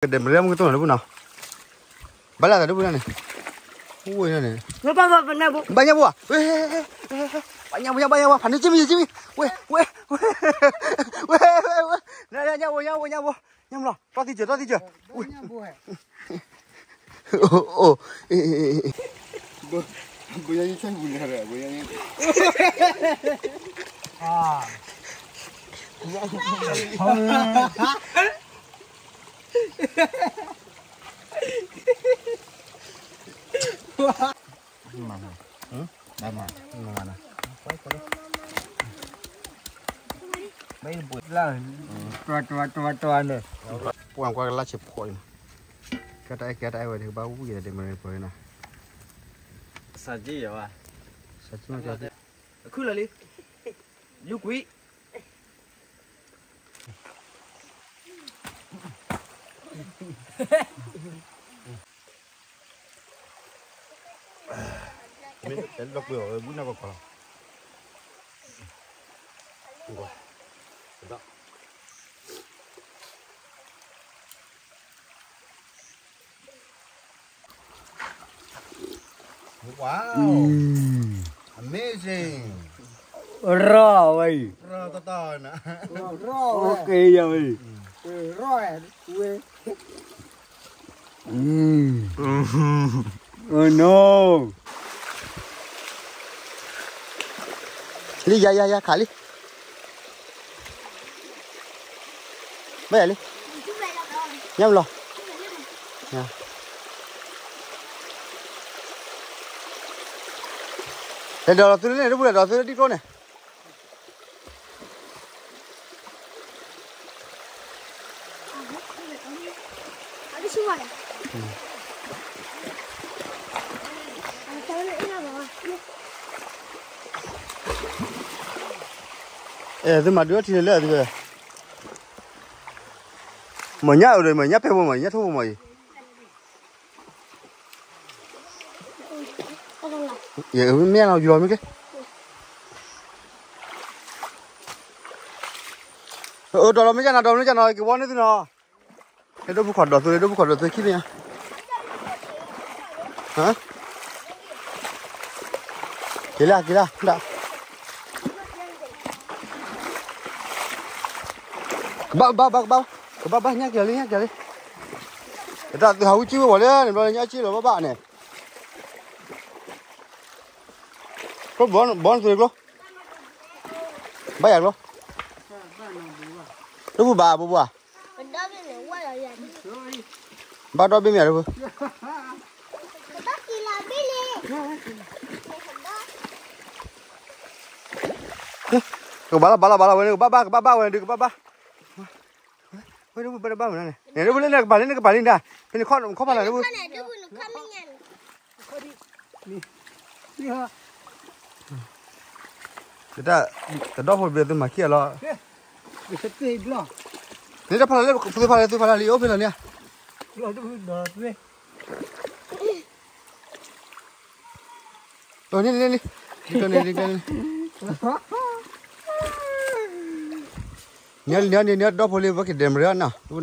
ကဒဲးမရဲမုၢ်ကတိၢ်နီၤတပူၤနီၤ, ဘၣ်လၢသးတပူၤန့ၣ်, ဝဲန့ၣ်, ဘၣ်ညါဘိဧါ, ဘၣ်ညါဘိညါ ဘၣ်ညါဘိ ဖးန့ၢ်ကမံၤကမံၤ, ဝဲ, ဝဲ, ဝဲ, ဝဲ, ဝဲ, ညါဘိ ညါဘိ ညါဘိ, ညါမလီၤ တီသံကၢၤ တီသံကၢၤ, အိၣ်, အိၣ်, ဘိညါ ပှၤကွၢ်ကလါဆံးဖိအံၤ, ကဲတၢ်အဲၣ်ကဲတၢ်အဲၣ်ဝဲဒၣ် ကဘၣ်ဝံၣ်ဒၣ်ဒ်မရဲပှၤနီၤ, စးကံယၤဘၣ်, စးကံမ့ၢ်ကဲ, အခုလီၤလံ, ယူကွံာ် မ့ၢ်တဲလီၤကွံာ်အီၤ ဝဲဘုၣ်နၢ်ကီၢ်ကီၢ်လီၤ, ဒီး Wow. Amazing. ရီၢ်ဝဲအံၤ, ရီၢ်တတီၤနၤ, ရီၢ်ဝဲ, က့ယၤဝဲအံၤ, ရီၢ်ဝဲ, oh no. လံ ယၤ ယၤ ယၤ ခးလံ ဘၣ်ယၤလံ, ညါမလီၤ, လဲၤဒီးလီၤသုလၢန့ၣ် တပူၤလဲၤဒီးသုလၢဒံကျိန့ၣ်, အဲ သုမၤဒုးအီထံလၢသုဝဲ, မၤညၣ်အိၣ်ဒီး မၤညၣ်ဖဲဖိမၤ ညၣ်ထိၣ်ဖိမၤအံၤ, မ့ၢ်လီၤယူၤလီၤမ့ၢ်က့, အၢ ဒီးလီၤမ့ၢ်ကၢ်နီၤ ဒီးမ့ၢ်ကၢ်နီၤ က့ၤဝီန့ၢ်သုနီၤ, ဟဲဒိၣ်ဖုခီၣ်ဒီးသု ဟဲဒိၣ်ဖုခီၣ်ဒီးသုခံမ့ၢ်ဧါ, က့ၤလၢ က့ၤလၢ ဒၣ် ဘၣ် ဘၣ် ဘၣ် ကဘၣ် ကဘၣ် ဘၣ် ညၣ်က့ၤလံ ညၣ်က့ၤလံ, တၢ်သုဟးဝံကံဝဲပှၤလၢန့ၣ် ဘျီညၣ်က့ၤလီၤ ဘၣ်ဘၣ်န့ၣ်, ကျိ ဘီနသုကျိ, ဘၣ်ယၤကျိ, ဒိၣ်ဖုဘၣ် ဘိဘိဧါ, ဘၣ်ဒီဘ့ၣ်မ့ၢ်ဧါဒိၣ်ဖု, ကဘၣ်လၢဘၣ်လၢဘၣ်လၢဝဲန့ၣ် ကဘၣ်ဘၣ် ကဘၣ်ဘၣ်ဝဲန့ၣ် ကဘၣ်ဘၣ်, ဝဲဒိၣ်ဖုဘၣ်တဘၣ်မနုၤန့ၣ် န့ၣ်ဒိၣ်ဖုလၢနကပၤလံ နကပၤလံဒၣ်, ဖဲန့ၣ်ခီ နခီဖးလၢဒိၣ်ဖု တၢ် တဒီဖိဘ့ၣ်သုမၤခံဂၤလီၤ, န့ၣ်တၢ်ဖးလၢ သုဖးလၢ သုဖးလၢလံ အိၣ်ဖဲလီၤန့ၣ်, န့ၣ်န့ၣ်န့ၣ်, န့ၣ်န့ၣ်န့ၣ် ဒီဖိလံ ပကဒဲးမရၢနီၤ နီၤ, န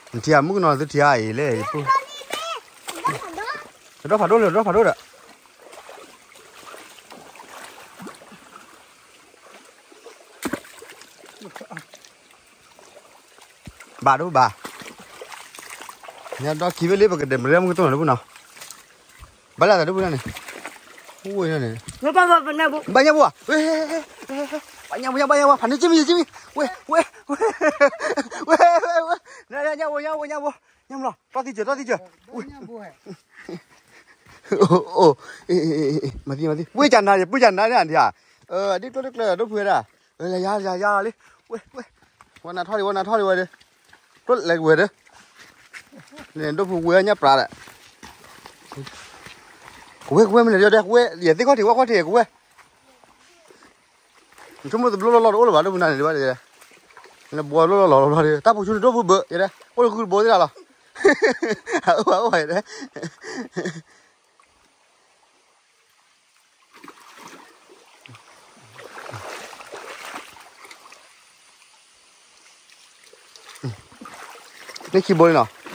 ထံၣ်မုၣ်ကနီၤ သုထံၣ်အံၤလဲၣ်, တဒီဖးဒိၣ်လၢ တဒီဖးဒိၣ်ဒီး ဘၣ်ဒိၣ်ဘၣ်, ညါဒီခံဖဲလၢပကဒဲးမရၢမုၢ်ကတိၢ်နီၤတပူၤနီၤ, ဘၣ်လၢသးတပူၤန့ၣ်, အိၣ်န့ၣ်, ဘၣ်ညါဘိဧါ, ဘၣ်ညါဘိညါ ဘၣ်ညါဘိ ဖးန့ၢ်ကမံၤကမံၤ, ဝဲ ဝဲ ဝဲ ဝဲ ဝဲ ဝဲ ညါဘိ ညါဘိ ညါဘိ ညါမလီၤ တီသံကၢၤ တီသံကၢၤ, အိၣ် မၤသံ မၤသံ ဝဲကနၤ ယပုၢ်ကနၤန့ၣ် အဒံၣ်ဧါ, အဒံၣ်ကျိတကျၢၤ ဒိၣ်ဖုဝဲဒၣ်, လဲၤယၤ ယၤ ယၤလံ, ဝဲ ဝဲ ဝဲနၤထီၣ်ဒံး ဝဲနၤထီၣ်ဒံးဝဲဒီး, ကျိလဲၤကဝဲၤဒီး, န့ၣ်ဒိၣ်ဖုဝဲညၣ်ပြးဒီး, ကဝဲ ကဝဲ မ့ၢ်လဲၤဒီး ကဝဲ ယသ့ၣ်ခီၣ်ထံး ဝဲခီၣ်ထံး ကဝဲ နဆိကမိၣ်တဘျီလီၤလီၤတအိၣ်လၢၤဘၣ် ဒိၣ်ဖုနၤန့ၣ် ဒ်ဘၣ်ဒ်လဲၣ်, နဘှီလီၤလီၤလီၤလီၤဒီး တၢ်ပူၤဆူန့ၣ်ဒိၣ်ဖုဘၢ ယတဲ အိၣ်လၢဃုတဘိသ့ၣ်တၢ်လီၤ, အအိၣ်ဘၣ်အိၣ်ဘၣ်ယတဲ န န န န န န န န န န န န န န န န န န န လၢခံဘိလံနီၤ.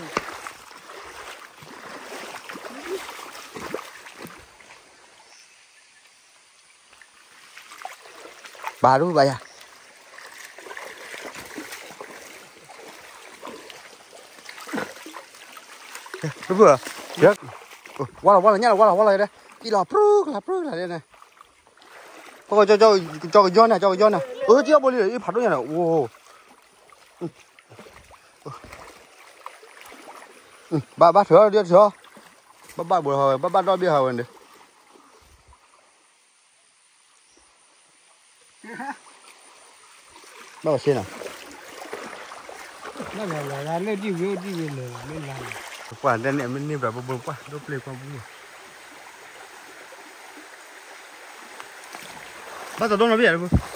ဘၣ်ဒူဘၣ်ယၤ, ဝါလီၤ ဝါလီၤ ညၣ်လီၤ ဝါလီၤ ယဒဲး, ကံလီၤ ပြုကလၤ ပြုကလၤဒဲးန့ၣ်, ကၠီကယီန့ၣ် ကၠီကယီန့ၣ်, အိ ကၠီဘိလံ ဖးဒိၣ်ညါန့ၣ် အိ ဘၣ်ဘၣ်ထၢၣ်ဒီးထၢၣ်, ဘၣ်ဘၣ်ဘိဟးဝဲ ဘၣ်ဘၣ်ဒီဘ့ၣ်ဟးဝဲန့ၣ်, ဘၣ်ဆ့နီၤ, လၢဒ်ဝဲဒ်ဝဲလၢမ့ၢ်လါ, ပှၤဒဲးန့ၣ် မ့ၢ်န့ၢ်ဘၣ်ဘိဘိပှၢ် ဒိၣ်ပျဲၢ်ကွၢ်ပူၤ, ဘၣ်တဒိၣ်နီၤဘ့ၣ်ယၤ တၢ်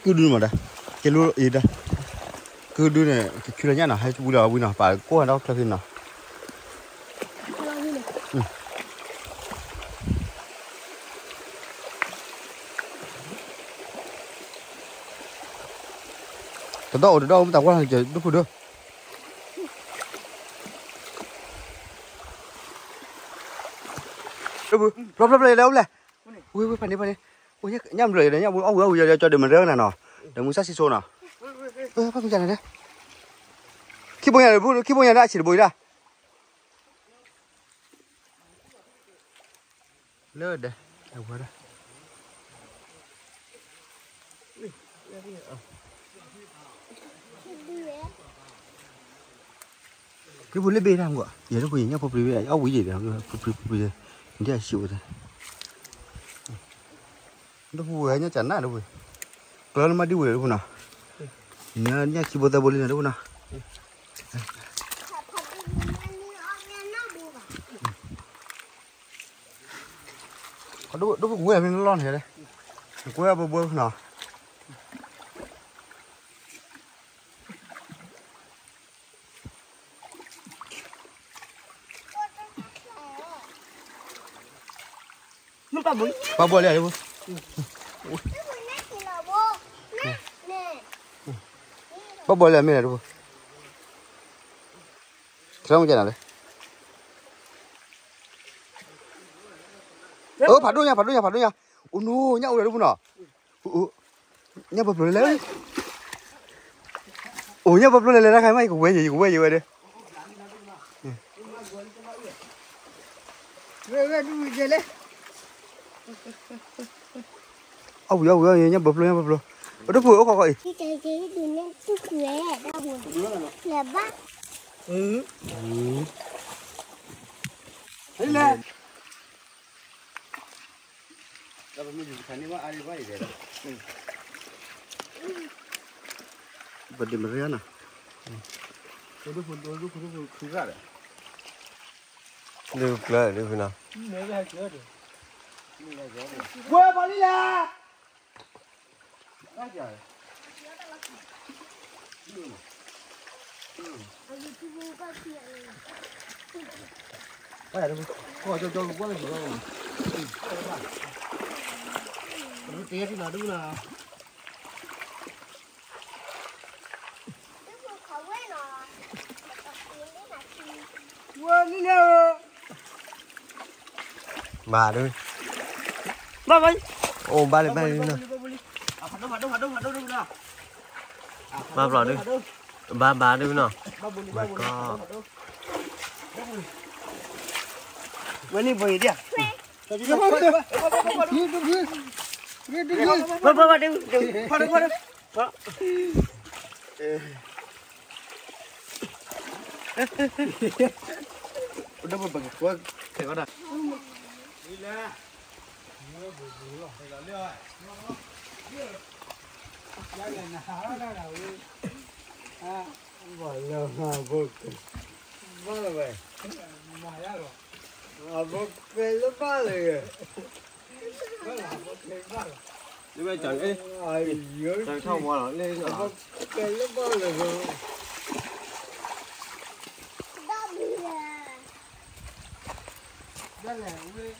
ကုဒုမးဒၣ်, ကဲလိအံၤဒၣ်, ကုဒုန့ၣ် ကဆူလၢညၣ်နီၤ ဟဲဝံလီၤဝံနီၤ ပာ်ကိၢ်ဟဲဒီးချၢဖံနီၤ, တဒီၣ်အိၣ်တဒီၣ်အိၣ် မ့ၢ်တၢ်ကွၢ်လီၤ ဒိၣ်ဖုဒိၣ် ဖျီဖျီဖျီ လဲၤအိၣ်လဲၣ်, ဝ့ၢ်ဝ့ၢ် ဖးန့ၣ်ဖးန့ၣ်, ညၣ်ဘျီၣ်ဒီး ညၣ်ဘျီၣ်အီၣ်ဝံၤအီၣ်ဝံၤ ကၠီဒုးမၤရၢနၤနီၤ, ဒီးမုၢ်ဆၣ်ဆံဆိနီၤ, ဖးမုၢ်ကၠီန့ၣ်, ခံဘိညါဒီး ခံဘိညါဒီး အဆံးတဘိအံၤဒၣ် လၢဒဲး, အဝဲဒၣ်, က့ၤဖိလၢဘ့ၣ်တၢ်မကွၢ် ယဲဒၣ်ဖိယညၣ်ဖိပျံၤဘ့ၣ် အဝံၤယဲဒၣ် ဖိပျံၤဖိပျံၤ, ဒ်အဆံးဝဲဒၣ်, ဒၣ်ဖိဝဲညၣ်ကနၣ်ဒၣ်ဖိ, ကျၢၤနမၤဒ်ဝဲဒၣ်ဖိနီၤ, ညၣ်ခံဘိသၢဘိလံနီၤဒၣ်ဖိနီၤ. ဒိၣ်ဖိကဝဲၢ်မ့ၢ်လီၢ်န့ၣ်, ကဝဲၢ်ဘိဘိနီၤ, ပှၤဘိလံဧါ, ပှၤဘိလံဧါမ့ၢ်ဧါဒၣ်ဖိ, ထီမ့ၢ်ကနၤလဲၣ်, အိ ဖးဒိၣ်ညါ ဖးဒိၣ်ညါ ဖးဒိၣ်ညါ, အိ နိ ညၣ်အိၣ်ဒီးဒၣ်ဖိနီၤ, အိ ညၣ်ပျိပျိလဲၣ်, အိ ညၣ်ပျိပျိလဲၣ်လဲၣ် တၢ်ခါမး ယကဝဲယဲ ယကဝဲယဲဝဲဒၣ်, အဝံၤ အဝံၤ ညၣ်ပျိပျိ ညၣ်ပျိပျိ, အိ ဒၣ်ဖိအိၣ်ခီခီအံၤ, ပဒိမရၢနီၤ, ဒုကျၢၤဒုဖုနီၤ, ဝဲပှၤလံလဲၣ်. ဘၣ်ဒု, အိၣ်ဘၣ်လံဘၣ်လံနီၤ, ဘၣ်ဘျီဒု, ဘၣ်ဘၣ်ဒုနီၤ, မၤကီ, ဝဲန့ၣ်ဘိယံၤဒၣ်, ဘၣ်ဘၣ်ဒု, ဘၣ်ဒု, ဘၣ်လၢမၤဘိကဲ, ဘၣ်လၢဝဲ, မၤဘိကဲလၢဘၣ်လၢ, ဘၣ်လၢဘိကဲဘၣ်လၢ ဝဲတၢ်အဲၣ်, တၢ်ထီၣ်ဝါလီၤ လဲၣ်လီၤ, ကဲလၢဘၣ်လၢၤဘၣ်, ဒၣ်လဲၣ်ဝဲ လဲ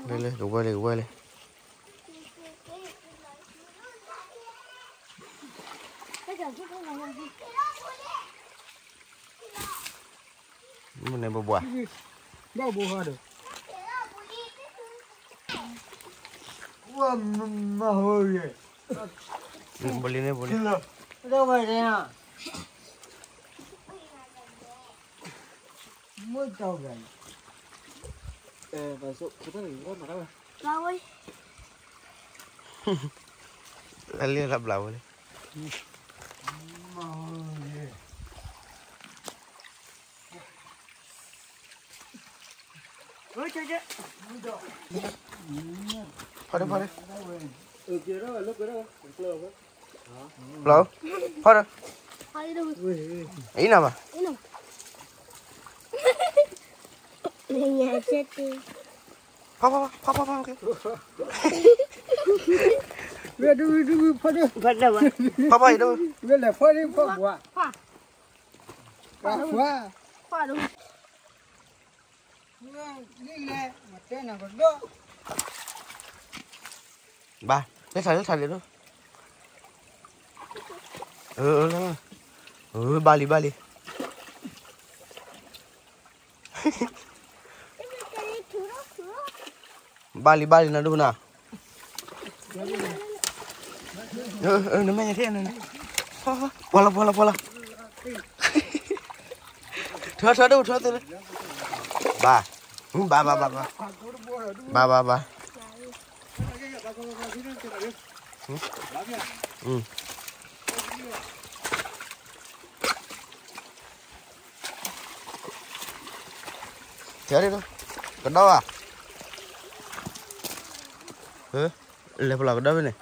ၤလဲၤ ကဝဲလဲၤ ကဝဲလဲၤ, မ့ၢ်န့ၣ်ဘၣ်ဘှါ, ဘၣ်ဘှါဒီး, ဘိလံန့ၣ်ဘိလံ, မ့ၢ်တၢ်ဂၤန့ၣ်, လၢလၢဘျါဝဲလၢ, ဖီဒၣ်ဖီဒၣ်, ဖီဒၣ်, ဖီဒၣ်, အံၤနၤဘၣ်, ဖီဖီဖီဖီဖီ, ဝဲဒုဝဲဒုဝဲဖီဒၣ်, ဖီဖီအံၤဒု, ဝဲလဲၤဖီဒၣ်ဖီဘှါ, ဖီ, ဖီဒု, ဘၣ်, လဲၤထးလဲၤထးလဲၤဒု, ဘၣ်လံဘၣ်လံ ဘၣ်လံဘၣ်လံနၤဒိၣ်နၤ, နမဲာ်ညါထဲနၤ, ပှၤလီၤပှၤလီၤပှၤလီၤ, ထၢထၢဒိၣ်ထၢသ့လၢ, ဘၣ်, ဘၣ်ဘၣ်ဘၣ်ဘၣ်, ဘၣ်ဘၣ်ဘၣ်, တဲဒ်, ကဒီးဧါ, လဲၤဖလီၤကဒီးဖဲန့ၣ်,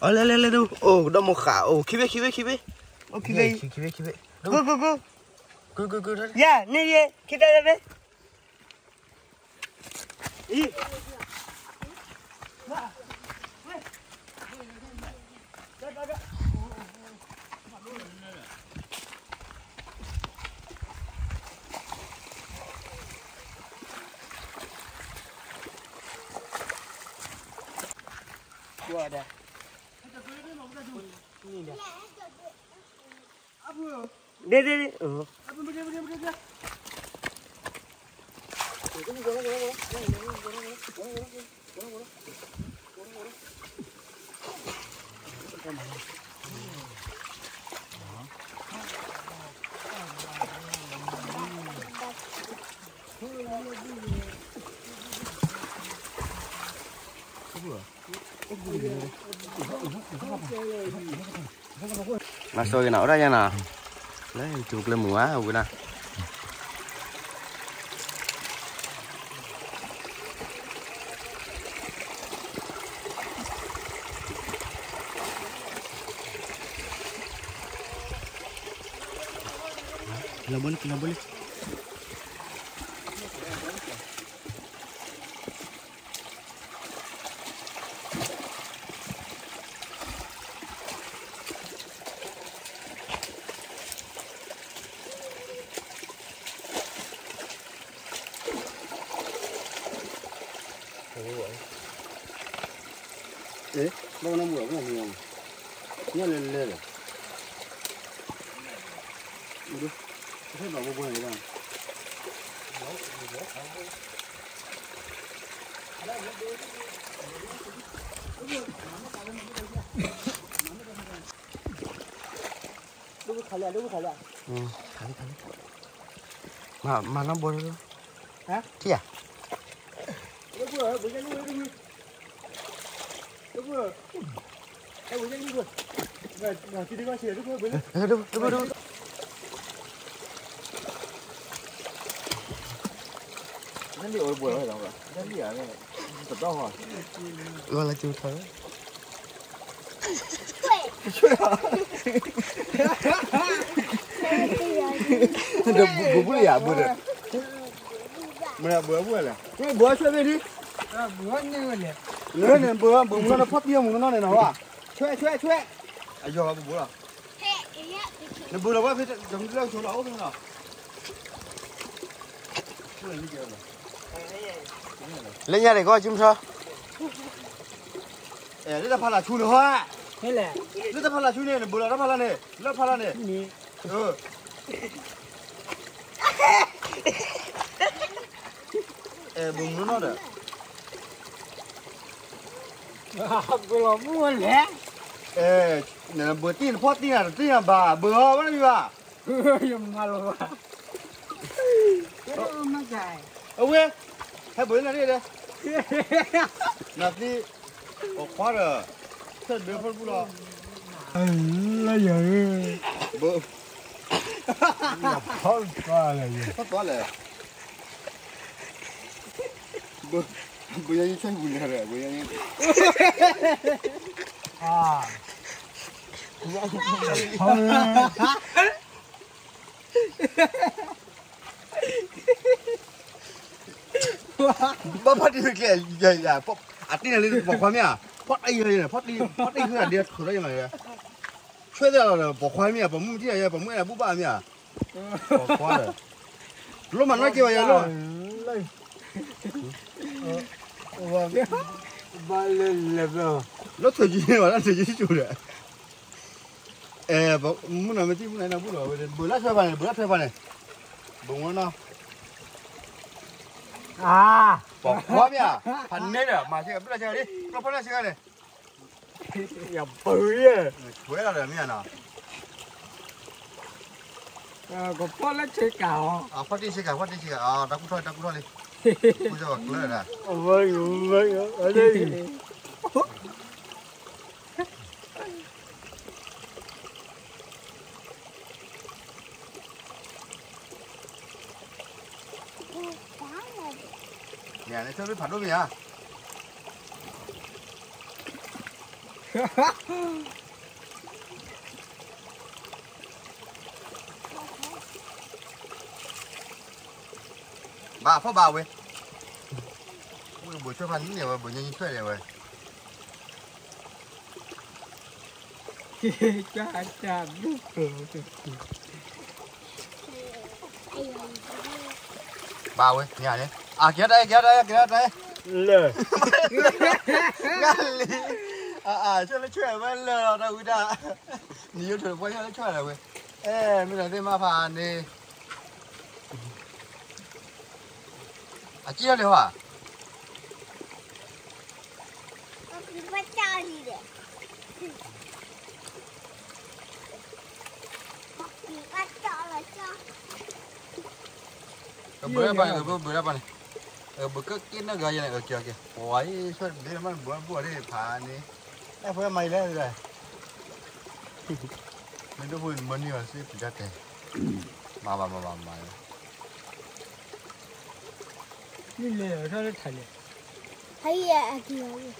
အလဲၤလဲၤလဲၤဒိၣ်, အိၣ်ကဒီးမိၢ်ဃး, အိၣ်ခံဘ့ၣ်ခံဘ့ၣ်ခံဘ့ၣ်, အိၣ်ခံဘ့ၣ်, ခံဘ့ၣ်ခံဘ့ၣ်, ကုကုကု, ကုကုကု, ယၤန့ၣ်ယဲ ခံတၢ်ဘ့ၣ် ဒ်ဒ်ဒ်, မၤစိၤက့ၤနၤ အိၣ်ဒၣ်ယၤနၤ, လၢထူကျဲမုၢ်ဝါဝံၤနၤ လီၤဘိလံ လီၤဘိလံ ဘၣ်နမူၤ ဘၣ်နမူၤ ညၣ်လဲၤလဲၤဒီး ဒိၣ်ခါလၢ ဒိၣ်ခါလၢ ခါလၢ ခါလၢ မၤ မၤနီၢ်ဘိလၢ ထံၣ်ဧါ လၢလၢကၠိထီၣ် ဆွဲ ဒီးဘိးဘိလၢယၤဘိးဒီး, မ့ၢ်ဘိးဘိလဲၣ်, ဘိးဆွဲဖဲဒ်, န့ၣ်ဘိး ဘိးမူလီၤနဖီၣ်တံၢ်မူနီၢ်န့ၣ်နီၤ, ဆွဲဆွဲဆွဲ, အယီၤဘိးဘိလီၤ, နဘိးလီၤဝဲဖဲ, လၢဆိလီၤအိၣ်ဖဲနီၤ, လၢညါဒံးကီၢ်ကၠူမထီ, လၢတၢ်ဖးလၢ်ဆူန့ၣ်ဟီ, လၢတၢ်ဖးလၢ်ဆူန့ၣ် နဘိးလီၤတၢ်ဖးလၢ်န့ၣ် လၢဖးလၢ်န့ၣ်, အဲ ဘိးမူနီၢ်ဒီး, ဘိးလီၤမူလဲၣ်, အဲ နဘိးတံၢ်နဖီၣ်တံၢ်နၤတတံၢ်နၤဘၣ် ဘိးဟီဝဲဒၣ်မံၤဘၣ်, ယမၤလီၤဘၣ်, အဝဲ, ဟဲဘိးလၢနၤဒ်ဒီး, နသံ, ပိာ်ခွါဒီး, ဆဲးဘဲဖီၣ်တပူၤလီၤ, လၢယၤ, ဘိး, ဖီၣ်လဲၣ်, ဘိးယၤယဆဲးပူၤလဲၣ်, ဘိးယၤယ, ဘၣ်ဖီၣ်တံၢ်ကျဲ, အတံၢ်န့ၣ်လၢပိာ်ခွါမ့ၢ်ဧါ, ဖီၣ်တံၢ်, ဖီၣ်တံၢ်ဃုာ်ဒီးထုးထီၣ်ယမး, ဆွဲသးလီၤဒီး ပိာ်ခွါမ့ၢ်ဧါ, ပိာ်မုၣ်တံၢ်ဧါ, ပိာ်မုၣ်အဲၣ်ဒိးဘူၣ်ဘၣ်မ့ၢ်ဧါ, ပိာ်ခွါဒီး, လိၣ်မၤနီၢ်က့ၤဘၣ်ယၤလိၣ်, လၢထွဲးကံန့ၣ်ဘၣ် လၢထွဲးကံကၠိဒီး, အဲ မုၣ်နီၤမ့ၢ်တံၢ်မုၣ်နီၤနၢ်ဘူၣ်လီၤဝဲ, ဘိးလၢထွဲးပၤန့ၣ် ဘိးလၢထွဲးပၤန့ၣ်, ဘိးမူနီၢ်, ပိာ်ခွါမ့ၢ်ဧါ, ဖးန့ၢ်ဒီး မၤဆ့ကၤ ဘျၢၣ်ဆ့ကၤလံ ကျီၢ်ဖီၣ်န့ၢ်ဆ့ကၤန့ၣ်, ယပၢၤ, ဆွဲလီၤဒီးမ့ၢ်ဧါနီၤ, ကဖီၣ်လၢဆ့ကၤအီၤ, ဖီၣ်တံၢ်ဆ့ကၤ ဖီၣ်တံၢ်ဆ့ကၤ, တၢ်ကူၣ်ထီၣ် တၢ်ကူၣ်ထီၣ်လံ, ကူၣ်ထီၣ်ကျၢၢ်ဒၣ်, မ့ၢ်န့ၣ် ဆၢဖးဒိၣ်မ့ၢ်ဧါ, ဘၣ်ဖီၣ်ဘၣ်ဝဲ, ဘိးဆွဲဖးန့ၢ်ဝဲ ဘိးညါညါဆွဲလဲၣ်ဝဲ, ဘၣ်ဝဲ မ့ၢ်န့ၣ် အကဲတၢ်အဲၣ် ကဲတၢ်အဲၣ် ကဲတၢ်အဲၣ်, လၢ, လၢ, အါ အါ ဆၢလၢဆွဲဝဲလၢာ်လီၤ တၢ်ဝံတၢ်, နံၤယိထၢၣ်တပှၢ်ဆၢလၢဆွဲလၢဝဲ, အဲ မ့ၢ်ဒီးသ့ၣ်မါဖးန့ၣ်, အကံၣ်ထီၣ်လံဟီဧါ, ကဘၢပၢ်န့ၣ် ကဘၢပၢ်န့ၣ်, ဘၢကက့ၢ်နၢ်ဂၤယဲန့ၣ် က့ၤက့ၤ, ပှၤအံၤ ဆွဲဘ့မး ဘၢဘၣ်ဒ်ဖးန့ၣ်, အဲၣ်ဖဲမၤအံၤလဲၣ်, မ့ၢ်ဒိၣ်ဖိမၢနံၤဘၣ်စ့ၢ် ပတၢ်တဲ, မၤဘၣ်မၤဘၣ်မၤ, မ့ၢ်လဲၤထီၣ်လၢထးလဲၣ်, ဟဲယဲအက့ၤ,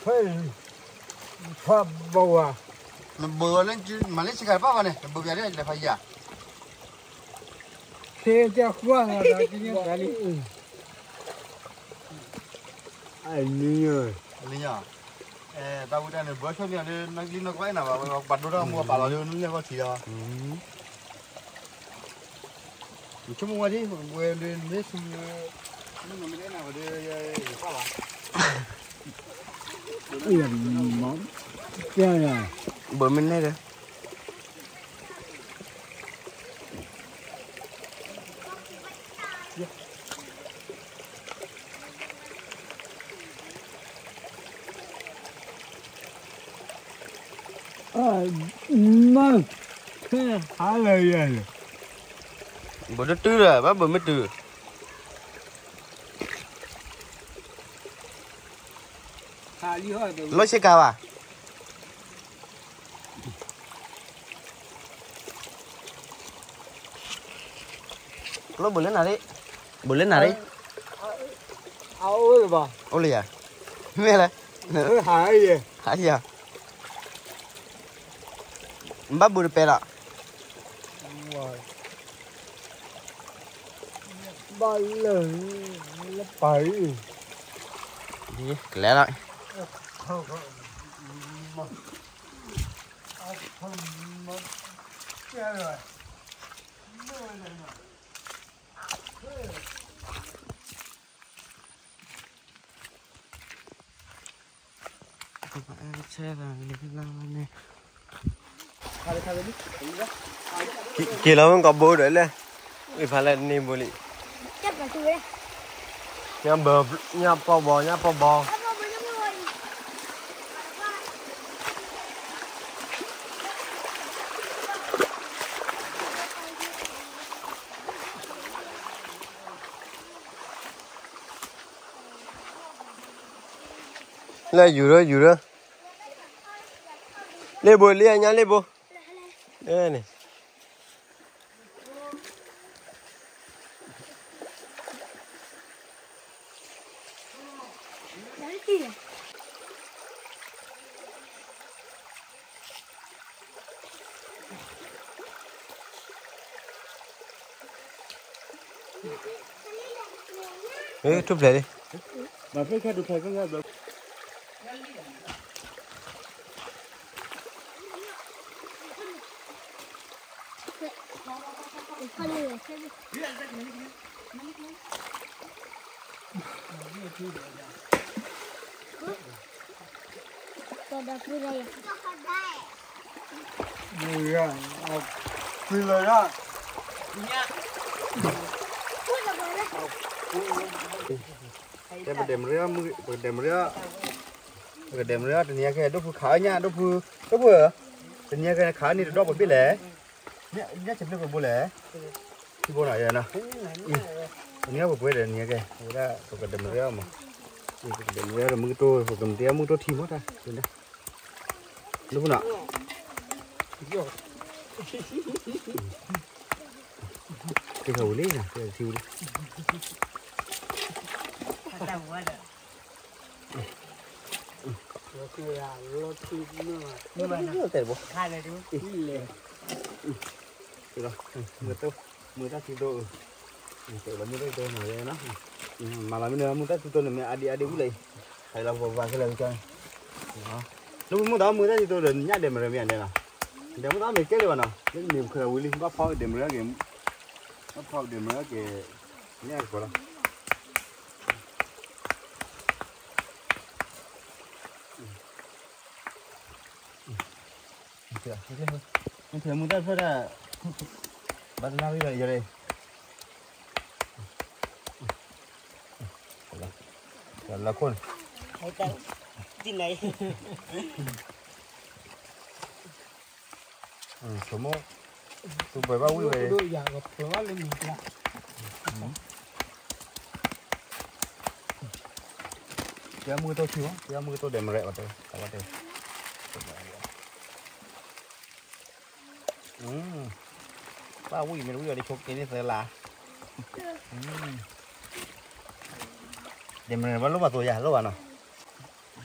ဖဲ, ဖးဘၣ်ဝဲ, နဘၢလၢ မၤလၢဆ့ကၤတပၣ်ဘၣ်န့ၣ် နဘၢပၠးဒ်လဲၣ်ဖးယံၤဧါ, ဖဲကကွၢ်လီၤဒီးကန့ၢ်သးလံ, အနံၤ, အနံၤ, တၢ်ဝံတၢ်န့ၣ် ဘၢဆွဲမ့ၢ်အီၤဒီး နီၢ်ကလံနီၢ်ကဘၣ်အဲၣ်နၤဘၣ်ဝဲ ပာ်ဒိတၢ်မိၢ်ပာ်လီၤဒီး နလၢၢ်ကီၢ်ထံးဒီး နဆိကမိၣ်ဝဲဒ် ဝဲဒ်မ့ၢ်ဆူ မ့ၢ်မ့ၢ်ဒ်နၤဝဲဒ် ယပၢ်ဘၣ် ဘၢမ့ၢ်န့ၣ်ဒီး မ့ၢ်, ခဲဟါလၢယဲလၢ, ဘၢတတုၤဒီး ဘၣ်ဘၢမ့ၢ်တုၤ, လီၢ်ဆ့ကၤဘၣ်, ကျိဘၢလၢနၤလံ, ဘၢလၢနၤလံ, အိၣ်လၢယၤ, မ့ၢ်လဲၣ် ဟးယဲ, ဟးယဲ, ဘၣ်ဘူးတပဲလီၤ, ဘၣ်လၢ, လၢပၤအံၤ, ကလဲၤလီၤ. က့ၤလီၤမ့ၢ်ကီးဘိဒီးလဲၣ်, အံၤဖးလဲၣ်န့ၢ်ဘိလံ, ညၣ်ပျီဘီ, ညၣ်ပျီဘီ. လဲၤယူၤရၢ ယူၤရၢ, လ့ၣ်ဘိ လ့ၣ်အညါလ့ၣ်ဘိ, န့ၣ် ထူၣ်ဖျဲးလံ, တဲပဒဲမရၢ, ပကဒဲမရၢ, ပကဒဲမရၢ တနံၤအံၤခဲ ဒိၣ်ဖုခးညၣ်, ဒိၣ်ဖု, ဒိၣ်ဖု, တနံၤအံၤခဲန့ၣ် ခးန့ၢ်တဒီၣ်ပဘ့ၣ်လဲၣ်, ညၣ်ဆဲးဖျၢၣ်ပဘိလဲၣ်, ထံဘိနီၤ, တနံၤအံၤပပှဲၤဒီးနံၤအံၤခဲ, ဝဲဒၣ်ပကဒဲမရၢမး, ပကဒဲမရၢဒီးမုၢ်ကတိၢ်, ပကမၤတ့ၢ်မုၢ်ကတိၢ်ထံမးတၢ်, ဒိၣ်ဖုနီၤ, က့ၤခးဝံၤလံ, က့ၤထံဝံၤလံ. တဲဘိ, မုၢ်တၢ်ထံတိၢ်, မုၢ်တၢ်ထံတိၢ်, မၤလီၤမ့ၢ်န့ၣ် မုၢ်တၢ်ထံတိၢ်န့ၣ် မ့ၢ်အါဒံအါဒံဝံၤလၢ, ဟဲလီၤပှၤခဲလၢာ်ကန့ၣ်, လၢမုၢ်ဒီးမုၢ်တၢ်ထံတိၢ်ဒီး ညၣ်ဒဲးမရၢမ့ၢ်အဒဲးနီၤ, ဒဲးမုၢ်တၢ်မ့ၢ်ကဲလၢၤဘၣ်နီၤ, လၢန့ၣ်ပခးဝံၤလံ ဘၣ်ဖီဒဲးမရၢက့ၤ, ဘၣ်ဖီဒဲးမရၢက့ၤ, ညၣ်ကပီၤလီၤ. မုၢ်တၢ်ဖျၢၣ်ဒၣ်, ဘၣ်တနၢ်ရံၣ်ဒီးယဲ, လၢခိၣ်န့ၣ်, ဆိမိၣ်, သူပှဲၤဘၣ်ဝံၣ်ဝဲ, ယမုၢ်ကတိၢ်ထံမး, ယမုၢ်ကတိၢ်ဒဲးမရၢဘၣ်တဲ, ဘၣ်ဝံၣ်မ့ၢ်တဝံၣ်ဝဲဒၣ်ဆိက့ၤန့ၣ်သၢလါ, ဒဲးမရၢဘၣ်လိၣ်ဘၣ်သိးယၤလိၣ်ဘၣ်နီ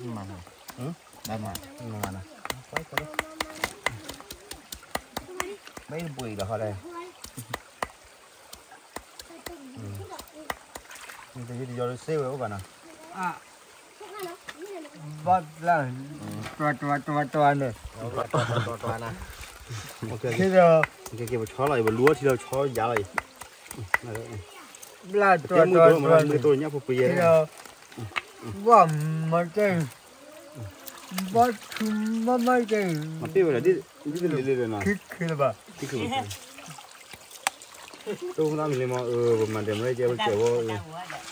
ၤ, မၤနီၤ, မၤနီၤ, ဘၣ်အံၤတပှ့ၤအံၤဒီးဟီဒၣ်, တယံၤတယီၤလၢစ့ဝဲအိၣ်ဘၣ်နီၤ, ဘၣ်လၢ, တွၤတွၤတွၤတွၤန့ၣ်, က့ၤပဆီလီၤအံၤ ပလူအီထံလီၤ ပဆီယၤလီၤအံၤ, ဘၣ်တွၤတွၤတွၤ, မ့ၢ်တညၣ်ဖိပယဲ, ဘၣ်မၤတဲ, ဘၣ်ထူမၤမၤတဲ, မၤတဲဝဲဒၣ်ဒ်, ဒ်တလံၤလံၤဒီးနီၤ, ခံခံလၢၤဘၣ်, ခံခံလၢၤဘၣ်. တိၢ်မုၢ်တၢ်မံၤလံမး, ပမၤဒဲးမရၢကဲဝဲကဲဝဲ,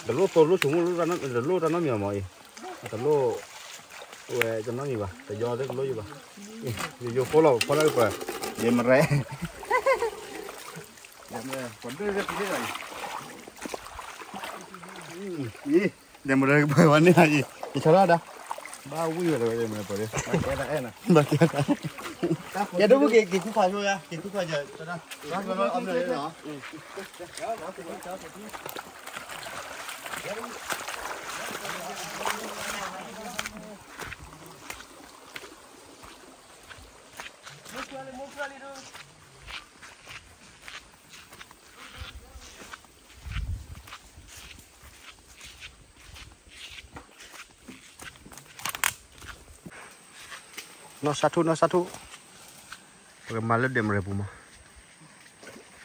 တလိၣ်သိးတလိၣ်ဆိကမိၣ်, တလိၣ်တၢ်နီတမံၤမးအံၤ, တလိၣ်, ဝဲတနီတမံၤဘၣ်, တယီတလိၣ်ယဘၣ်, ယိယိဖိလီၤ ပဖီတၢ်ကပၤ, ဒဲးမရၢ, ဒဲးမရၢ, ပှၤဒိၣ်ဒၣ်ဖံးဒၣ်အံၤ, အံၤ, ဒဲးမရၢကပၤဝဲန့ၣ်အံၤ, ယဆီထီၣ်ဒၣ်, ဘၣ်ဝံၣ်ဝဲဒၣ်ဝဲဒဲးမရၢပှၤ, ဘၣ်ကဲဒၣ်, ကဲဒိၣ်ဖုက့ၤက့ၤခူၣ်ဖးဆိယါ, က့ၤခူၣ်ဖးယါ, တၢ်, အီၣ်မ့ၢ်လီၤနီၤ. နီၢ်ဆါထူၣ် နီၢ်ဆါထူၣ်, ပကမၤလၢဒဲးမရဲပူၤမး,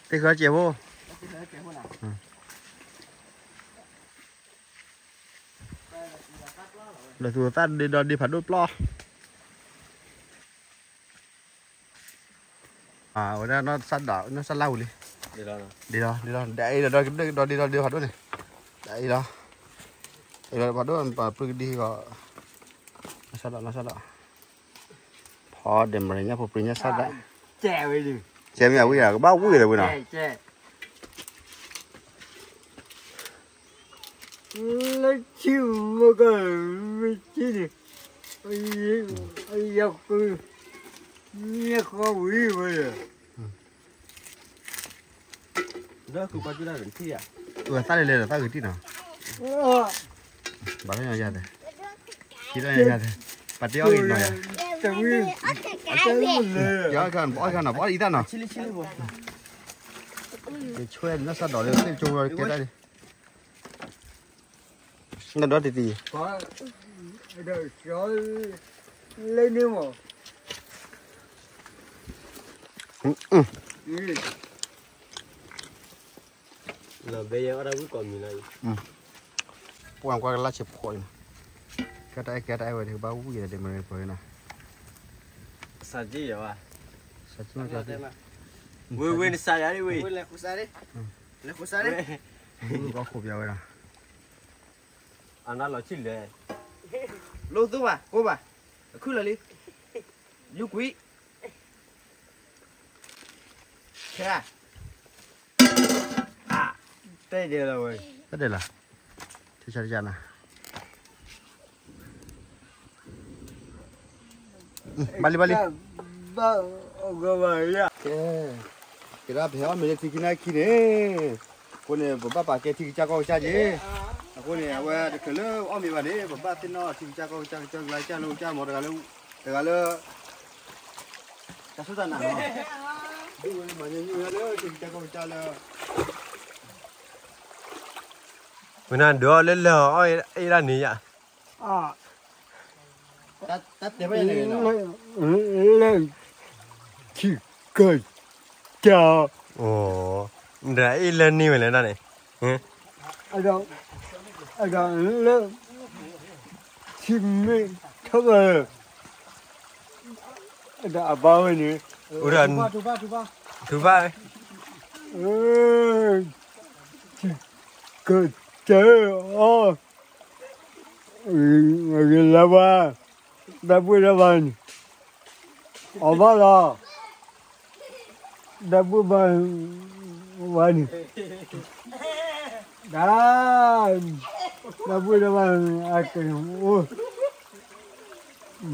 သ့ၣ်ဃၢကဲးဖိ, ဒီးသူသၣ်ဒ့ဒီဒ့ဖးဒိၣ်ပျီ အဝဲဒၣ်နီၢ်စၢ်ဒၣ် နီၢ်စၢ်လၢ်ဝံၤလံ, ဒ်လီၤ ဒ်လီၤ ဒ်အံၤဒီး ဒီဒ်ဒီးဒ်ဖးဒိၣ်န့ၣ်, ဒ်အံၤလီၤ, အံၤလီၤ ဖးဒိၣ်ပှၤပြံကဒံကီး, နီၢ်စၢ်ဒၣ် နီၢ်စၢ်ဒၣ်, ဖီဒဲးမရညါ ဖိပြံညါစၢ်ဒၣ်, ကဲမ့ၢ်အဝံၤဧါ ကဘၣ်ဝံၤလၢၤဝဲနီၤ လၢခံမကမ့ၢ်ကန့ၣ်, ယက, မ့ၢ်ဃီဝံၤဝဲ, လၢခုပှၤကၢ်တၢ်တထံၣ်ဧါ, အသၣ်လဲၤလဲၤဒီးသၣ်ဂ့ၤတံၢ်နီၤ, ဘၣ်လၢညါယၤသဲး, ခံလၢညါယၤသဲး, ပှၤတဲအီၣ်ဂ့ၤနီၤယၤ, တဝံၤ, ပအီၣ်ခါနီၤ ပအီၣ်အံသၣ်နီၤ, ကဆွဲနီၢ်စၢ်ဒၣ်လၢသ့ၣ်ကၠိဝဲကဲတၢ်န့ၣ်, နဒီတံၤတံၤ, လၢန့ၣ်မး, လီၤဘဲယဲအီၣ်တၢ်ဝံၣ်ကိးမံၤလီၤအံၤ, ပှၤကွၢ်ကလၢ်ဆဲးဖိအံၤနီၤ, ကဲတၢ်အဲၣ်ကဲတၢ်အဲၣ်ဝဲဒၣ် ကဘၣ်ဝံၣ်ဒီးဒဲးမရပှၤနီၤ, စၢ်ကံယၤဘၣ်, စၢ်ကံမ့ၢ်ကဲ, ဝ့ၢ်ဝ့ၢ်နစၢ်ယၤဒ်ဝ့ၢ်, လဲၤဃိစၢ်ဒ်, ဃိပျီဝဲနီၤ, အနၢ်လီၤဆံၣ်လဲၣ်, လိၣ်သိဘၣ် ကိးဘၣ်, အခုလီၤလံ, ယူကွံာ်, ခဲ, တဲဒဲးလီၤဝဲ, တဲဒဲးလီၤ, ထံဆါတယၤနၤ, ဘၣ်လံဘၣ်လံ, ကဲ, ကဲဒၣ်ပဟဲအီၣ်မ့ၤလၢထံခံနၢ်ခံန့ၣ်, အဃိန့ၣ် ပဘၣ်ပာ်ကဲထံကစၢ်ကီၢ်ကစၢ်က့, အဃိန့ၣ် အဝဲတချုးလၢအီၣ်မ့ၤဘၣ်န့ၣ် ပဘၣ်သ့ၣ်နီၣ်ထံကစၢ်ကီၢ်ကစၢ် ကစၢ်ကလါကစၢ်လိကစၢ်မီၤ တဂၤလၢ, တဂၤလၢ တၢ်စူၢ်တၢ်နာ်နီၤ, ဒ်ဝဲမၤညီနုၢ်ဝဲလၢထံကစၢ်ကီၢ်ကစၢ်လၢ, ဝဲနၤဒုးအီၣ်လၢလၢအီၣ်အ့ၣ်ဒၣ်န့ၣ်ယၤ, တၢ်တဲဘၣ်န့ၣ်, လၢ, ထံကစၢ်, ဒီးအ့ၣ်လၢန့ၢ်ဝဲလဲၣ်ဒၣ်န့ၣ်, ဒီး, ဒီးလၢ, ထံမ့ၢ်ထီၣ်ဘၣ်, ဒီးအဘၣ်ဝဲန့ၣ်, ထူဘၣ်, ထူဘၣ်, ထံကစၢ်အီၣ်, ဂ့ၤလၢၤဘၣ်, တၢ်ဘှ့ၣ်တၢ်ဘါန့ၣ်, အီၣ်ဘၣ်လီၤ, တၢ်ဘှ့ၣ်ဘါ, ဝါန့ၣ်, တၢ်, တၢ်ဘှ့ၣ်တၢ်ဘါန့ၣ် အကအိၣ်,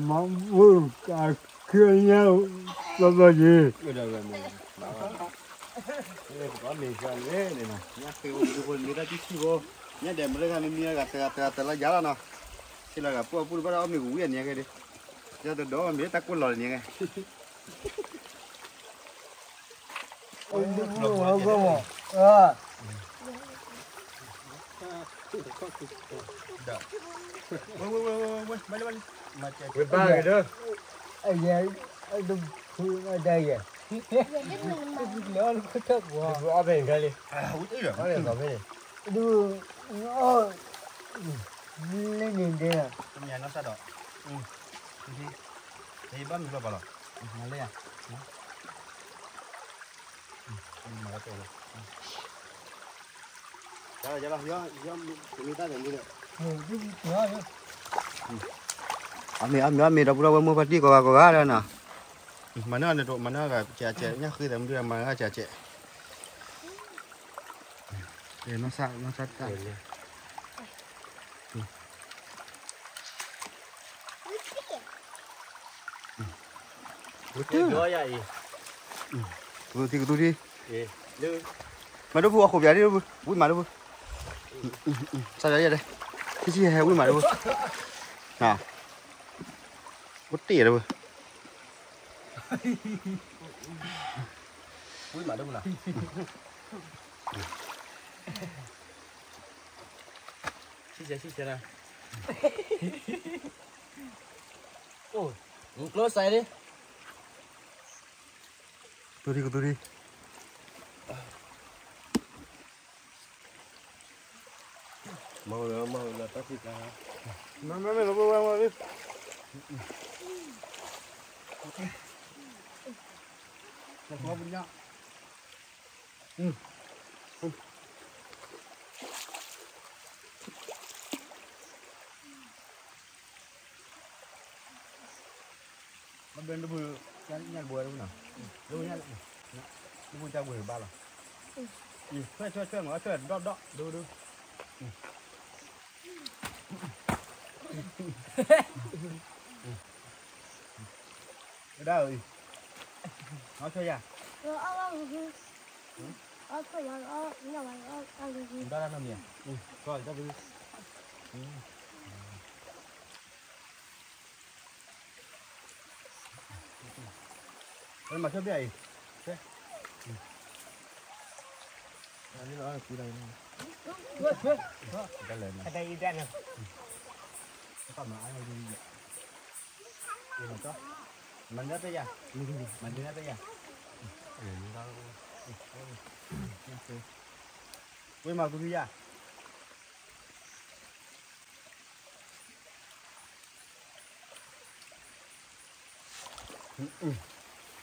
မၤဘှ့ၣ်အခံညါ, ဘၣ်ဘၣ်က့ၤ ပမ့ၢ်န့ၣ်, ညၣ်ဃ့ဝဲဒုးဖိလၢတၢ်တံၢ်ဆံးဖိ, ညၣ်ဒဲးမရၢဂၤမ့မ့ၢ်ဂၤတဂၤတဂၤတလါယၤလီၤနီၤ, ဆ့လီၤဂၤပှၢ်ပူၣ်တဘၣ်ဒီးအီၣ်မ့ၤကဝံၣ်အနံၤကဲဒၣ်, ယတဒီးမ့ၢ်တၢ်ကိၢ်လီၤလၢနံၤကဲ ဝဲဘၣ်ဂ့ၤဒီး, အယဲဒၣ်ယဲ, အီၣ်ဖဲန့ၣ်ခဲလံ, ဒုး, အီၣ်, လၢန့ၣ်ဒဲး, မ့ၢ်နီၢ်စၢ်ဒီး, ဘၣ်မုာ်လီၤပှၤလီၤ, မၤလၢယၤ, မၤလၢပှၤလီၤ. အမ့ၢ်အမ့ၢ်အမ့ၢ်ဒီပုၢ်ဒီဝဲၢ်မိၢ်ပှၢ်တံၢ်ကိးဂၤကိးဂၤလၢနီၤ, မၤန့ၢ်အီၤန့ၣ်တမၤန့ၢ်အီၤဂၤကဲးကဲး ညၣ်ဃ့သးမုၢ်ဒုးမၤန့ၢ်အီၤကဲးကဲး, နီၢ်စၢ်နီၢ်စၢ်တၢ် ကသူထံကသူထံ, မၤဒိၣ်ဖုအခိၣ်ပယၤဒ်, ဝံၣ်မးဒိၣ်ဖု, စးယၤဒဲး, ထံဆံဟဲဝံၣ်မးဒိၣ်ဖု, ဝတ့ၢ်ဒိၣ်ဖု, ဝံၤမးတမုၢ်လၢ်, ဆံဆဲဆံဆဲနၤ, အိၣ်, ကျိစဲးလံ, သူဒံကသူဒံ, မၤဝဲမၤဝဲလၢတၢ်ဖံးတၢ်, မ့မ့မ့ၢ်လၢပဝဲမၤဝဲ, ဘၣ်ဘၣ်ဒ်ဖိ, ညၣ်တဘိဝဲဒၣ်နီၤ, ဒ်ဖိညၣ်, ဒ်ဖိကၢ်ဘိဘၣ်လီၤ, ဆွဲဆွဲဆွဲမၤဆွဲဒီးဒီးဒိဒိ, ဝဲဒၣ်အံၤ, မၤဆွဲယၤ, အီၣ်ဝဲ, အီၣ်ဆွဲယၤ, အီၣ်ညၣ်ဝဲ, အီၣ်အီၣ်ဂ့ၤဂ့ၤ, ဒီးဒၣ်နီတမံၤ, ကီၢ်ဒီး, မၤဆွဲဘၣ်အံၤ, ဆွဲ, ဆွဲ, ဆွဲ, တၢ်လဲၤ, တၢ်မၤအါ, မၤဒၢတယၤ, မၤဒၢတယၤ, ဝဲမၤကူဖံယၤ.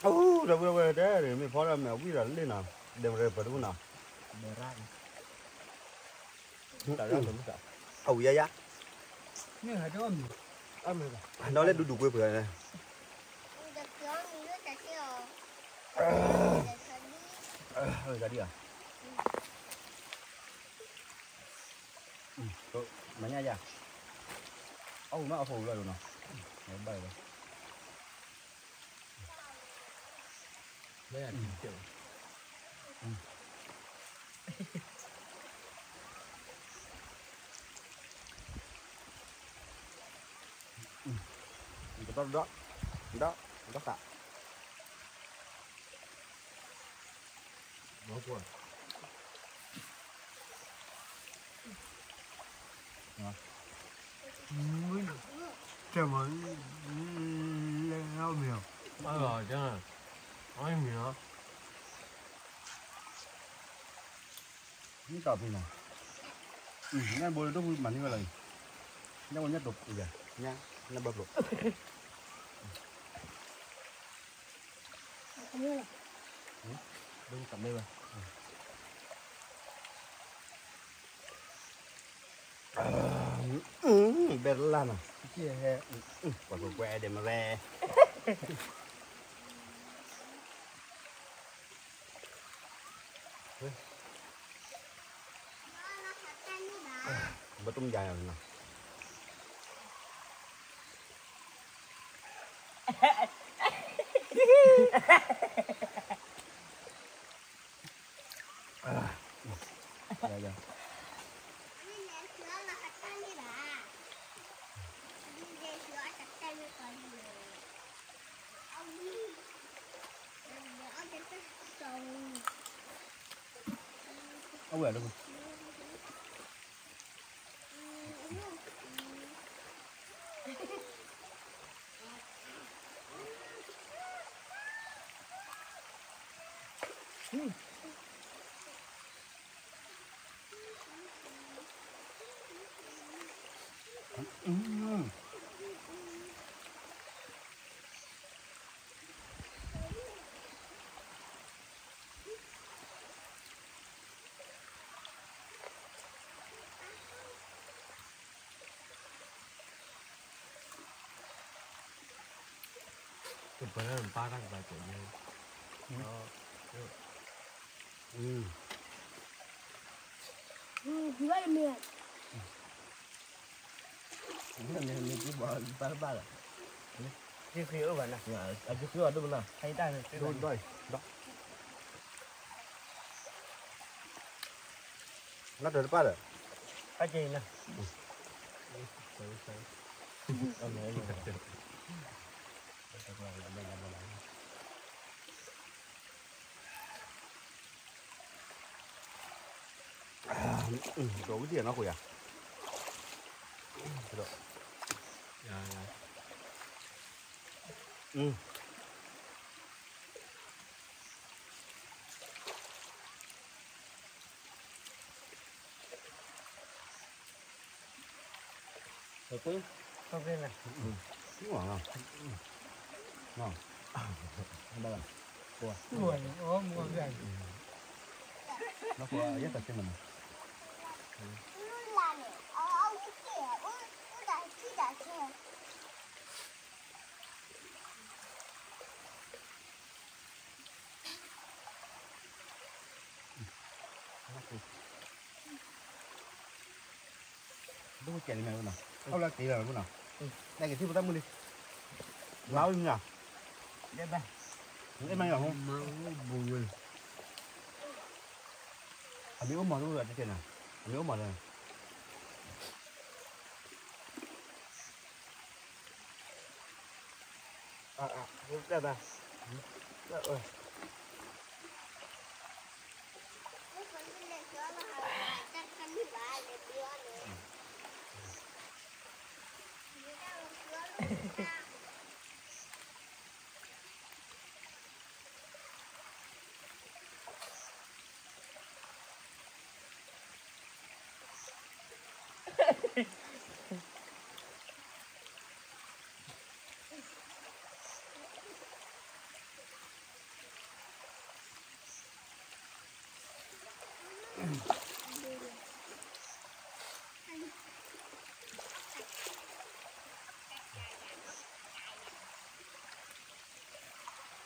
အိၣ်ဒီးဝဲဝဲတဲ မ့ၢ်ဖီဒီးမ့ၢ်အဝံၣ်ဒီးလ့ၣ်နီၤ, ဒဲမရဲပှၤတမုၢ်နီၤ, အဝံၣ်ယါယါ, ဒီးလၢဒူဒူကွ့ပှဲၤ, မၤညၣ်ယၤ, အအိၣ်မးအဖိလီၤနီၤ, ဘၣ်လီၤ, ကဒီးဒီး, ဒီး, ဒီးသး, တဲမၤ, လဲၤအီၣ်မ့ၤ, အီၣ်မ့ၤ, မ့ၢ်တၢ်ဖံးနီၤ, ညၣ်ဘိလၢဒိၣ်ဖုမၤန့ၢ်ဝဲလီၤအံၤ, ညၣ်ဘိညၣ်တိာ်ယၤ, ညၣ်, ညၣ်ဘၢဖျိး ဒိၣ်ကမ့ၢ်ဝဲ, ဘဲလၢ်နီၤ, ပှၤကွဲကွဲဒဲးမ့ၢ်ဝဲ ဘၣ်တမ့ၢ်ယၤနီၤ, အဝဲလၢ လၢတၢ်တပၣ်ဒီး အကဲအံၤနၤ အမဲာ် အမဲာ် အမဲာ် ဒီးဝံၤတံၢ်နီၢ်ခိယၤ, ဒီး, ဒိၣ်ကဲလံမ့ၢ်နီၤ, အဝဲလၢက့ၤလီၤမ့ၢ်နီၤ, နက့ၤထံၣ်ပတၢ်မုၢ်လံ, မၤအိၣ်မ့ၢ်နီၤ, အဲၣ်မ့ၢ်နီၤ, အမ့ၢ်အိၣ်မၤတအိၣ်လၢၤတက့ၢ်နီၤ, အမ့ၢ်အိၣ်မၤလၢ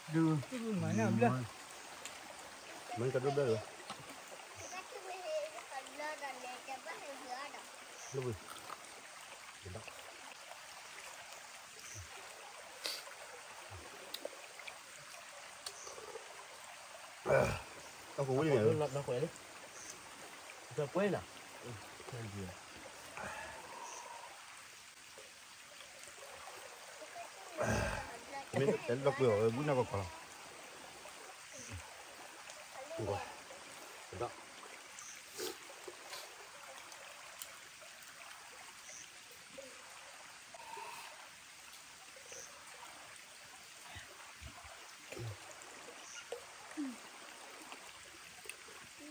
ဒုး, မ့ၢ်ကဒိၣ်ဘျဲၣ်လီၤ, လၢဘု, အကဝံၤန့ၣ်, မ့ၢ်တဲလီၤကွံာ်အီၤ ဝဲဘုၣ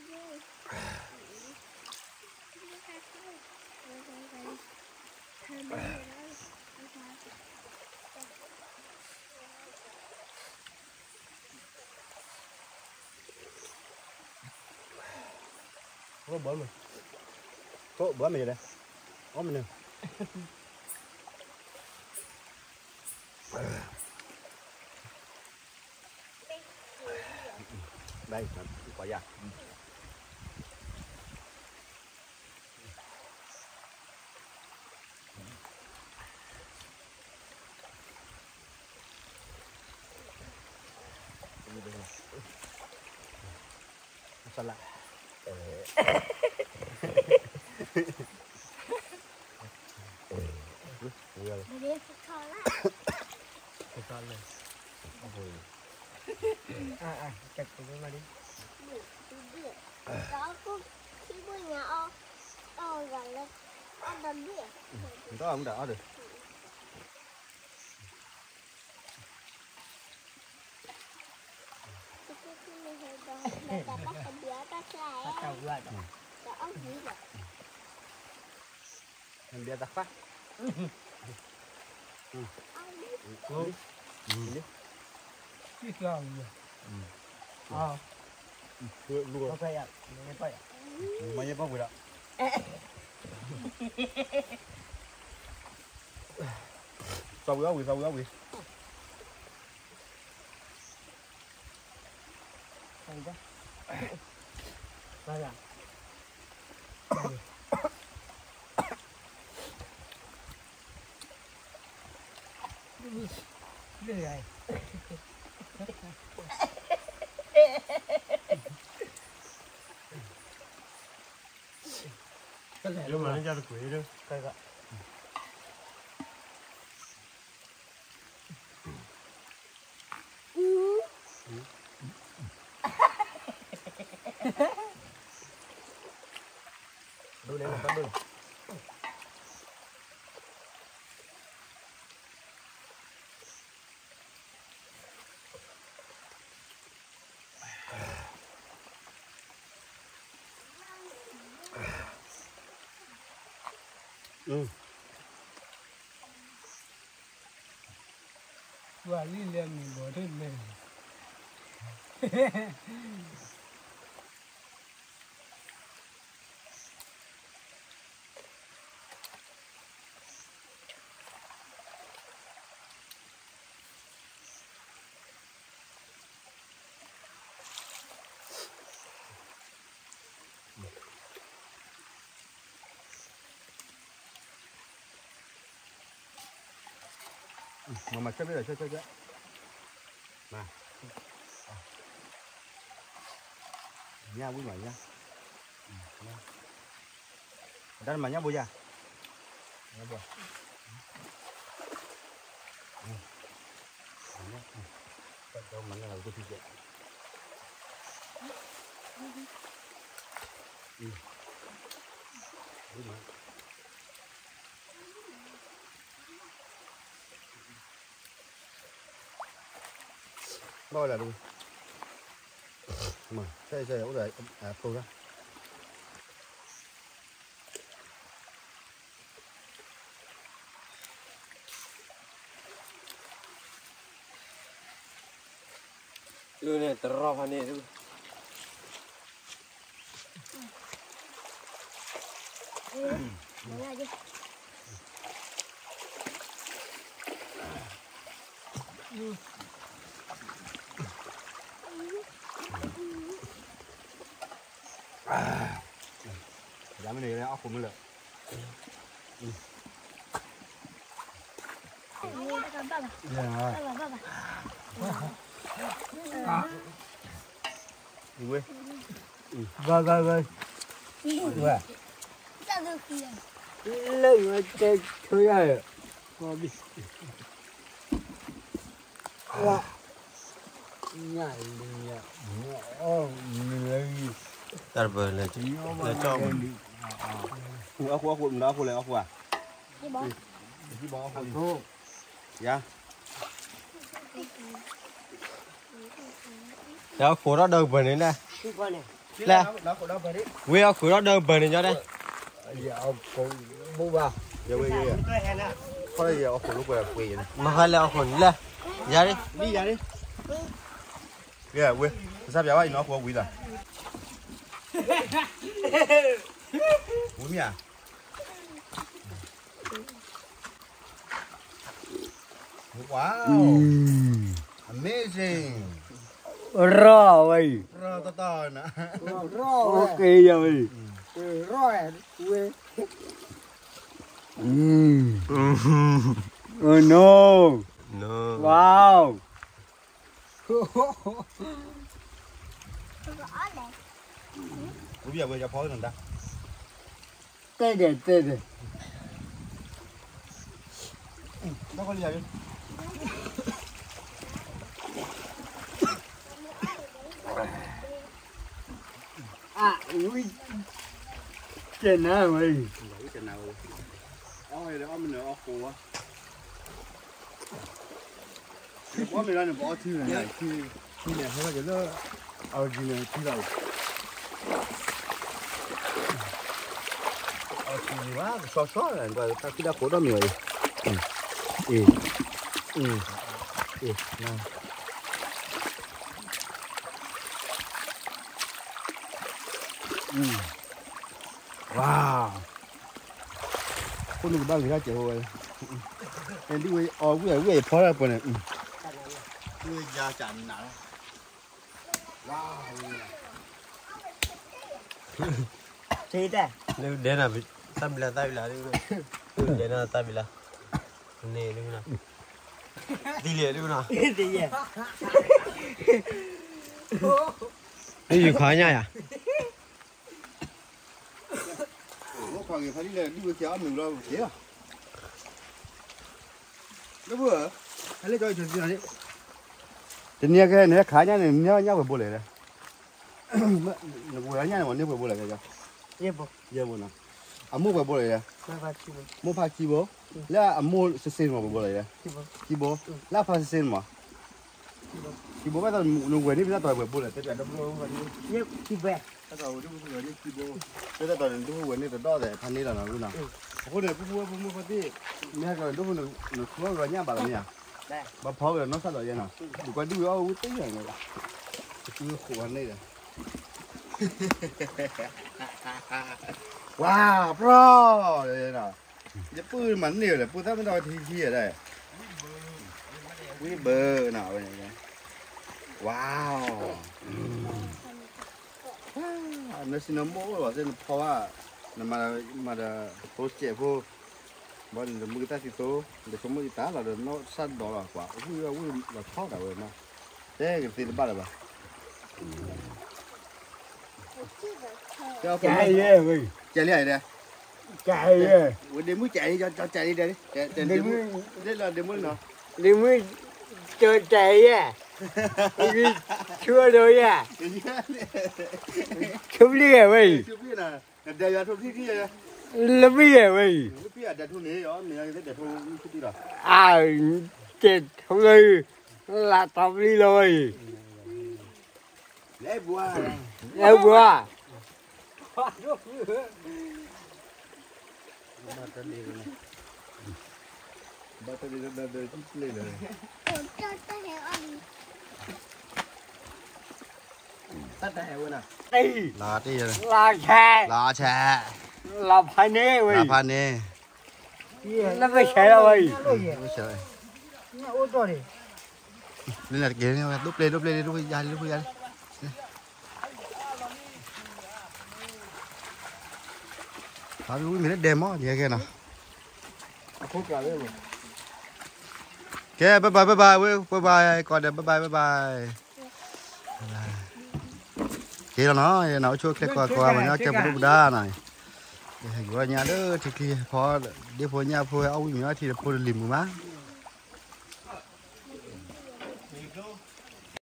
်နီၢ်ကီၢ်ကီၢ်လီၤ, ဒီး ဘၣ်မ့ၢ်လဲၣ်, အီၣ်မ့ၢ်န့ၣ်, ဘၣ်, ပှၤယၤ မဆါလါ, မဆါလါ, တၢ်ကူမ့ၢ်မးလံ, ဒီးမုၢ်တအီၣ်ဒီး ဘၣ်တၢ်ခွါ, မၤယဲၢ်ပီၢ်ပှ့ၤဒီး, သီဝံၤအီၣ်ဝံၤ သီဝံၤအီၣ်ဝံၤ, ဝၤလံလဲၤမုၢ်ဘီၣ်ထၢၣ်လဲၣ်. မၤမၤဆၢဘၣ်ဒီး ဆၢဆၢဆၢ, မၤ, ညၣ်ဝံၤမၤညၣ်, တၢ်မၤညၣ်ဘိယၤ, ညၣ်ဘိ, မၤညၣ်, တၢ်မၤညၣ်လီၤ တထံၣ်ကဲး, ဝံၤမၤ ဘၣ်ဝဲဒၣ်ဒ်, မ့ၢ် ဆဲးဆဲးအိၣ်ဒီးအဖိဒၣ်, အၢန့ၣ်တရီဖးန့ၣ် ယမ့ၢ်န့ၣ် ယအီၣ်ခိၣ်မ့ၢ်လၢာ်, ဝဲ, ဘၣ်ဘၣ်ဘၣ်, ဝဲ, လၢယတဲဆိယၤ, ဝဲ, ညၣ်လံ, တၢ်တပၢၢ်လၢ, လၢကၠီၣ်မး, အီၣ်ခိၣ်အီၣ်ခိၣ် မတၤအီၣ်ခိၣ်လဲၣ် အီၣ်ခိၣ်ဧါ, ယၤ လၢအခိၣ်ဒီးဒၢးပၢၢ်န့ၣ်လဲၣ်, လၢ, ဝ့ၢ်အခိၣ်ဒီးဒၢးပၢၢ်န့ၣ်ညီဒဲး, ယဝဲ, ယဝဲ, မဟါလဲၣ်အခိၣ်န့ၣ်လဲၣ်, ယၤဒ်, ယၤဒ်, ဝ့ၢ်, ကစၢ်ပျးဝဲအံၤနီၤ အခိၣ်ဝံၤလီၤ, ဝံၤမ့ၢ်ဧါ Wow. Amazing. ရီၣ်ဝဲအံၤ. ရီၣ်တတီၤနၤ. ရီၣ်ဝဲ. အိၣ်က့ယဝဲအံၤ. ရီၣ်ဝဲ. Mm. Oh no. No. Wow. ဝံၤဘၣ်ဝဲယဖီနၤဒါ. တဲဒဲး တဲဒဲး. အဝံၣ်, တဲနၤဝဲအံၤ, အီၣ်မ့ၢ်နၢၤအီၣ်ဃိးဝဲ. ပအီၣ်မ့ၢ်လီၤန့ၣ် ပအီထံန့ၣ်, ထံန့ၣ် ဟဲဘၣ်က့ၤလၢ original ထံလီၤ. အီထံန့ၣ်ဘၣ် ကဆီဆီလီၤ, တၢ်ဖံးတၢ်ခိးဒီးမ့ၢ်ဝဲအံၤ, အ့ၣ်, အ့ၣ်, အ့ၣ်, wow. ဖိနုာ်ကဘၣ်ဂ့ၤတၢ်စဲးဖိဝဲ, ဒ်ဝဲအီၣ်ဝံၣ်ဝဲအံၤဖီတၢ်ပှဲၤန့ၣ်, ဒ်ဝဲယၤစးနးလီၤ. ဒဲနၤ, တၢ်ဘျါတၢ်ဘျါ, ဒဲနၤတၢ်ဘျါ, န့ၣ်ဒ်နီၤ, ဒ်လဲၣ်ဒ်နီၤ, ဒ်ယခါညါယၤ. တနံၤကဲန့ၣ် ခါညါန့ၣ် နညၣ်ပှဲၤဘိလဲၣ်, နပှဲၤညၣ်န့ၣ် မ့ၢ်န့ၢ်ပှဲၤဘိလဲၣ်, ယဲၢ်ဘိနီၤ, အမိၢ်ပှဲၤဘိလီၤယဲ, မိၢ်ဖါခံဘိ, လၢအမိၢ်စ့စ့န့ၣ်မးပှဲၤဘိလီၤယဲ, ခံဘိ, လၢအဖါစ့စ့န့ၣ်မး, ခံဘိ, ဘၣ်သးနဝဲၢ်ဘိလဲၣ် တဲပၠးဒီပုၢ်ဝဲၢ်န့ၣ်ခံဘိ, တၢ်တီၤဒုးဝဲန့ၣ်တဒီၣ်သဲးဖါန့ၣ်လီၤနီၤနီၤ, အဃိန့ၣ် ပုၢ်ပုၢ်ဝဲၢ်ဖိမုၣ်ဖိသ့ၣ်, မ့ၢ်ဟဲကဒီးဒိၣ်ဖိနခူဂီၤညၣ်ဘၣ်လီၤမ့ၢ်ဧါ, ဘၣ်ဖီကဒီးနီၢ်ဆၣ်ဒီးယဲနီၤ, ဒုးကွၢ်ဒုၣ်ဝဲအီၣ်ဝဲတ့ၢ်ယဲန့ၣ်, တကုဃိးဝဲန့ၣ်ဒီး ဝါ ပြီ, ယပုၢ်မၤန့ၢ်ဝဲဒီး ပုၢ်သၣ်မ့ၢ်တၢ်ဝဲထံထံဒီး, ဝံၣ်ဘၢနီၤ, ဝါ, နစံနမိၢ်အိၣ်လီၤသ့ၣ်နဖီဘၣ်, နမၤဒီးဖိစဲးဖိ, ဘၣ်နတမုၢ်ကသၣ်သံသိ, ဒီးဆိကမိၣ်ယတၢ်လီၤဒီးနီၢ်ဆၣ်ဒီးလီၤကွၢ်, ဝံၣ်ဝဲဝံၣ်လီၤထီၣ်ဒၣ်ဝဲမး, တဲကသ့တဘၣ်လၢၤဘၣ် ကဲလံဧါ, ဝဲဒ့မုၣ်ကဲလံ, ဒ့မုၣ်, ဒ့မုၣ်, ဒ့မုၣ်, ကဲယဲ, ဆိဒီးယဲ, ဆိပျံၤဝဲအံၤ, လၢပျံၤဝဲအံၤ, အတဲထိလၢ လၢတၢ်ပျံၤလီၤဝဲအံၤ, အဲၣ်ဘှါ, လါတ့ၢ်, လါဆဲး, လါဆဲး, လါဖးန့ၣ်ဝဲအံၤ, လါဖးန့ၣ်, လၢပဆဲးလီၤဝဲအံၤ, လၢနတကဲန့ၣ်ဝဲ ဒိၣ်ပျဲၢ် ဒိၣ်ပျဲၢ် ဒိၣ်ပျဲၢ် ယၤလံ ဒိၣ်ပျဲၢ် ယၤလံ, ဖးဝံၣ်မ့ၢ်လၢဒဲမီၢ် ယဲကဲနီၤ, ကဲ bye bye bye bye ဝဲ bye bye ကိးဒီး bye bye bye bye ကဲလီၤနီၤ, ယနအိၣ်ဆူၣ်အိၣ်ချ့ကိးဂၤကိးဂၤ ပှၤကညီကဲပဒိၣ်ပဒါနီၤ, ယဟဲက့ၤဝဲညါလၢထံချံဖီ, ဒ့ဖိညၣ်ဖိ အီၣ်ဝံၣ်မ့ၤအီထံတဖိတလံၤမုာ်မး,